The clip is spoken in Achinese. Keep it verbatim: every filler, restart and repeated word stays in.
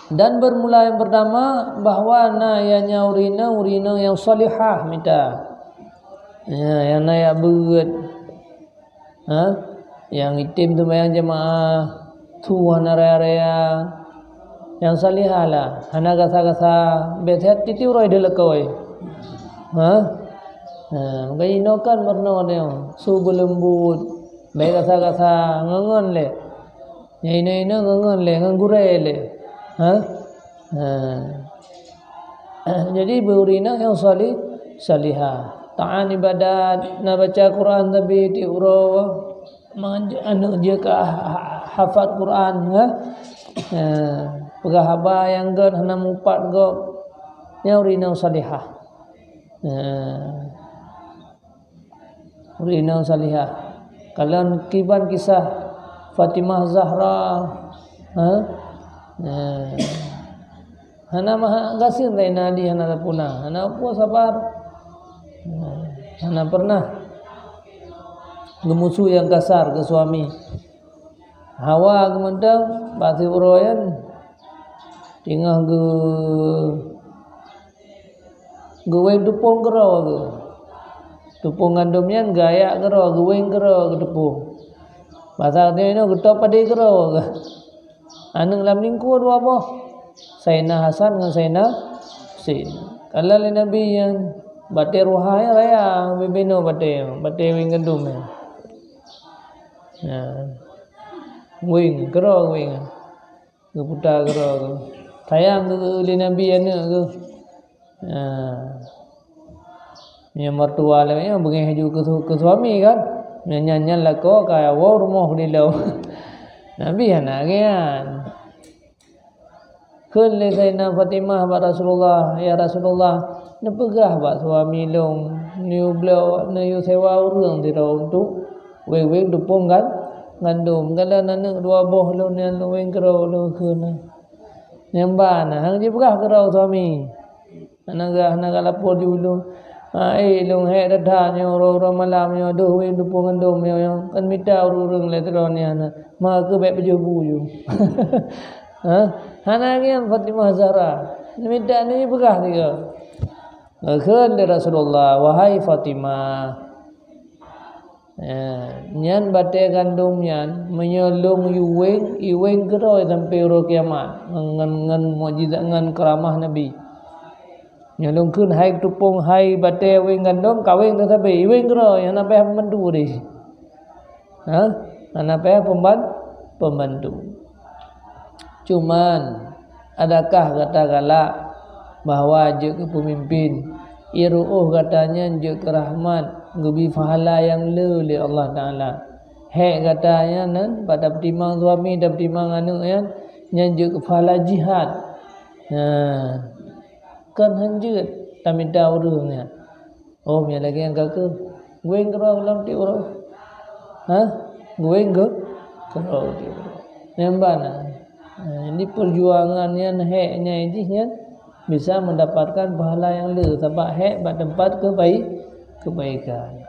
Dan bermula yang pertama bahwa na nyang ureueng inong, ureueng inong nyang salihah mita. Ya, nyang na jak beuet. Ha? Nyang item seumayang jeumaah, su hana raya-raya. Nyang salihah lah, hana gasa-gasa, bèk that tiep-tiep uroe deuh lakoe. Ha? Ha, maka inoe kan meurunoe nyoe, su beuleumbot, bèk gasa-gasa, ngon-ngon lé. Nyang inoe-inoe ngon-ngon lé, ngon gurèe lé. Ha? Ha. Jadi, beu ureueng inong nyang salih, salihah. Taat ibadat, na baca Quran sabe tiep uroe, mangat aneuk jeuet ka ha-, ha-, hafat Quran, ha? Ha. Peugah haba nyang gèt hana mupat gob. Nyan ureueng inong salihah. Ha. Ureueng inong salihah. Kalon kiban kisah Fatimah Zahra, ha? Nah. Hana maha gasien Zainal Ali hana tapuna, hana peue sabar. Nah, hana pernah geumusu nyang kasar keu suami. Hawa geumeudong bak siuroe nyan teungoh geu-, geuweng tupông keudroe geuh. Tupông gandom nyan geuayak keudroe, geuweng keudroe geuh tupông. Masa nyoe geutôb padé keudroe geuh. Aneuk lam lingkue dua boh, Saidina Hasan ngon Saidina Husein. Kalon lé Nabi nyan batèe ruha nyan raya, bubena batèe, batèe weng gandom nyan. Nah, weng, keudroe weng. Geuputa keudroe geuh. Sayang geuh lé Nabi aneuk geuh. Ha. Meunyoe mertua lé nyan beungéh ju keu su-, keu suami kan. Meunyoe nyan, nyan lakoe ka woe rumoh dilèe. Nabi hana lagèe nyan. Kheun lé Saidina Fatimah bak Rasulullah, "Ya Rasulullah, neupeugah bak suami lôn, neuyue bloe, neuyue sewa ureueng sidroe untuk weng-weng tupông gan-, gandom. Kalon aneuk dua boh lôn nyan lôn weng keudroe lôn kheun." Nyan ban, hana jipeugah keudroe suami. Hana ga-, hana galak lapor di ulôn. Ha, eh, lôn hék that-that nyoe uroe-uroe malam nyoe, deuh weng tupông gandom nyoe, nyoe. Kan mita ureueng-ureueng lé sidroe nyan. Ma keuh bèk pajoh bu ju. Ha? Hana ngieng Fatimah Zahra. Mita neupeugah sigoe. Geukheun lé Rasulullah, "Wahai Fatimah, eh, nyan batèe gandom nyan, meunyoe lôn yue weng, iweng keudroe sampoe uroe kiamat, ngon, ngon, ngon mukjizat, ngon keuramah Nabi. Nyoe lôn kheun hai tupông, hai batèe weng gandom, kaweng teuh sabe, iweng keudroe, hana payah pembantu deh." Ha? Hana payah pemban-, pembantu. Cuman, adakah gata galak bahwa jeuet keu peumimpin, ié ruôh gata nyan jeuet keu rahmat, geubri pahala nyang le lé Allah Taala? Hék gata nyan, nyan, bak tapeutimang suami, tapeutimang aneuk nyan, nyan jeuet keu pahala jihad. Nah, kon han jeuet tamita ureueng nyan. Oh, meunyo lagèe nyan ka keuh. Geuweng keudroe lam tiep uroe. Ha? Geuweng keu-, keudroe tiep uroe. Nyan ban na. Ha, jadi perjuangan nyan hék nyan jih nyan bisa mendapatkan pahala nyang le sabab hék bak teumpat kebai-, kebaikan.